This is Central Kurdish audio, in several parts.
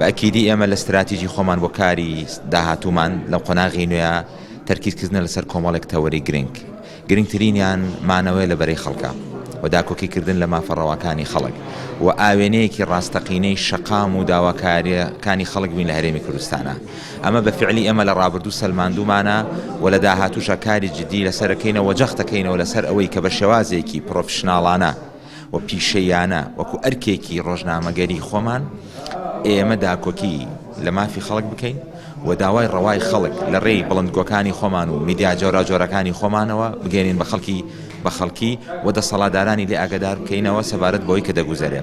بە ئەکیدی ئێمە لە ستراتیجی خۆمان بۆ کاری داهاتوومان لە قۆناغی نوێیا تەرکیز کردنە لەسەر کۆمەڵێک تەوەری گرنگ. گرنگترینیان مانەوەیە لە بەرەی خەڵکە و داکۆکی کردن لە مافە ڕەواکانی خەڵک و ئاوێنەیەکی ڕاستەقینەی شەقام و داواکارییەکانی خەڵک بین لە هەرێمی کوردستانا. ئەمە بە فیعلی ئێمە لە ڕابردوو سەلماندوومانە و لە داهاتووشا کاری جدی لەسەر ئەکەینەوە و جەخت ئەکەینەوە لەسەر ئەوەی کە بە شێوازێکی پرۆفیشناڵانە و پیشەییانە وەکو ئەرکێکی ڕۆژنامەگەری خۆمان ئێمە داکۆکی لە مافی خەڵک بکەین و داوای ڕەوای خەڵک لە ڕێی بڵندگۆکانی خۆمان و میدیا جۆراوجۆرەکانی خۆمانەوە بگەێنین بە خەڵکی بە خەڵکی و دەسەڵاتدارانی لێ ئاگادار بکەینەوە سەبارەت بەوەی کە دەگوزەرێ.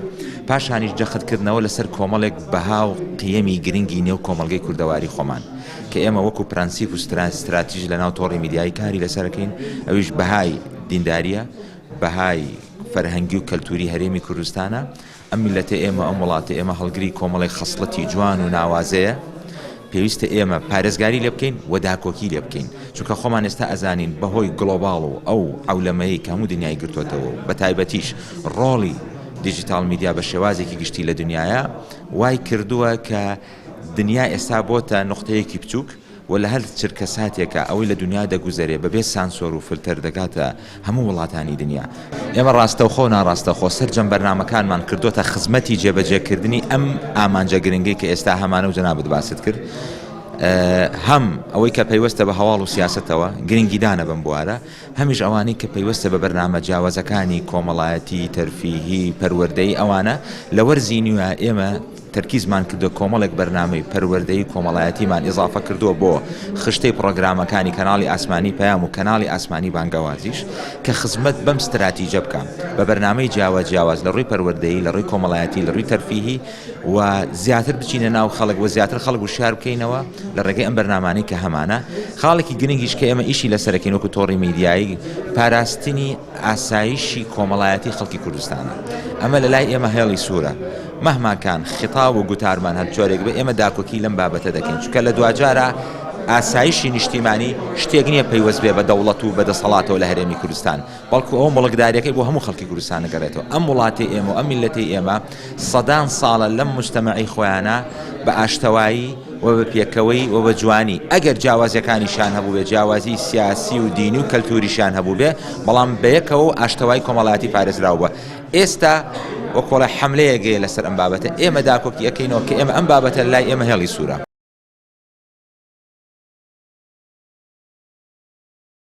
پاشانیش جەختکردنەوە لەسەر کۆمەڵێک بەها و قیەمی گرنگی نێو کۆمەڵگەی کوردەواری خۆمان کە ئێمە وەکو پرەنسیپ و ستراتیژ لەناو تۆڕی میدیایی کاری لەسەرەکەین ئەویش بەهای دینداریە، بەهای فەرهەنگی و کەلتوری هەرێمی کوردستانە، ئەم میللەتەی ئێمە، ئەم وڵاتەی ئێمە هەڵگری کۆمەڵێک خەسڵەتی جوان و ناوازەیە، پێویستە ئێمە پارێزگاری لێ بکەین و داکۆکی لێ بکەین، چونکە خۆمان ئێستا ئەزانین بەهۆی گڵۆباڵ و ئەو عەولەمەیەی کە هەموو دنیای گرتۆتەوە و بەتایبەتیش ڕۆڵی دیجیتاڵ میدیا بە شێوازێکی گشتی لە دنیایا وای کردووە کە دنیا ئێستا بۆتە نوقتەیەکی بچووک و لە هەر چرکەساتێکا ئەوەی لە دونیا دەگوزەرێ بەبێ سانسۆر و فلتەر دەگاتە هەموو وڵاتانی دنیا. ئێمە ڕاستەوخۆ و ناڕاستەوخۆ سەرجەم بەرنامەکانمان کردۆتە خزمەتی جێبەجێکردنی ئەم ئامانجە گرنگەی کە ئێستا هەمانە و جەنابت باست کرد، هەم ئەوەی کە پەیوەستە بە هەواڵ و سیاسەتەوە، گرنگیدانە بەم بوارە، هەمیش ئەوانەی کە پەیوەستە بە بەرنامە جیاوازەکانی کۆمەڵایەتی، تەرفیهی، پەروەردەیی ئەوانە، لە وەرزی نوێ ئێمە تەرکیزمان کردووە کۆمەڵێک بەرنامەی پەروەردەیی کۆمەڵایەتیمان ئیزافە کردووە بۆ خشتەی پڕۆگرامەکانی کەناڵی ئاسمانی پەیام و کەناڵی ئاسمانی بانگەوازیش کە خزمەت بەم ستراتیجە بکا بە بەرنامەی جیاوا جیاواز لە ڕووی پەروەردەیی، لە ڕووی کۆمەڵایەتی، لە ڕووی تەرفیهی و زیاتر بچینە ناو خەڵک و زیاتر خەڵک وشیار بکەینەوە لە ڕێگەی ئەم بەرنامانەی کە هەمانە. خاڵێکی گرنگیش کە ئێمە ئیشی لەسەرەکەین وەکو تۆڕی میدیایی پاراستنی ئاسایشی کۆمەڵایەتی خەڵکی کوردستانە. ئەمە لە لای ئێمە هێڵی سوورە. مەهما کان خیتاب و گوتارمان هەر جۆرێک بێ ئێمە داکۆکی لەم بابەتە دەکەین چونکە لە دواجارا ئاسایشی نیشتیمانی شتێک نییە پەیوەست بێ بە دەوڵەت و بە دەسەڵاتەوە لە هەرێمی کوردستان بەڵکو ئەوە موڵکداریەکەی بۆ هەموو خەڵکی کوردستان ئەگەڕێتەوە. ئەم وڵاتەی ئێمە و ئەم میللەتەی ئێمە سەدان ساڵە لەم موجتەمەعەی خۆیانا بە ئاشتەوایی و بە پێکەوەیی و بە جوانی، ئەگەر جیاوازیەکانیشیان هەبووبێ، جیاوازی سیاسی و دینی و کەلتوریشیان هەبووبێ، بەڵام بەیەکەوە و ئاشتەوایی کۆمەڵایەتی پارێزراو بووە. ئێستا وەکۆڵێ حەملەیەک هەیە لەسەر ئەم بابەتە، ئێمە داکۆکی ئەکەینەوە کە ئێمە ئەم بابەتە لای ئێمە هێڵی سوورە.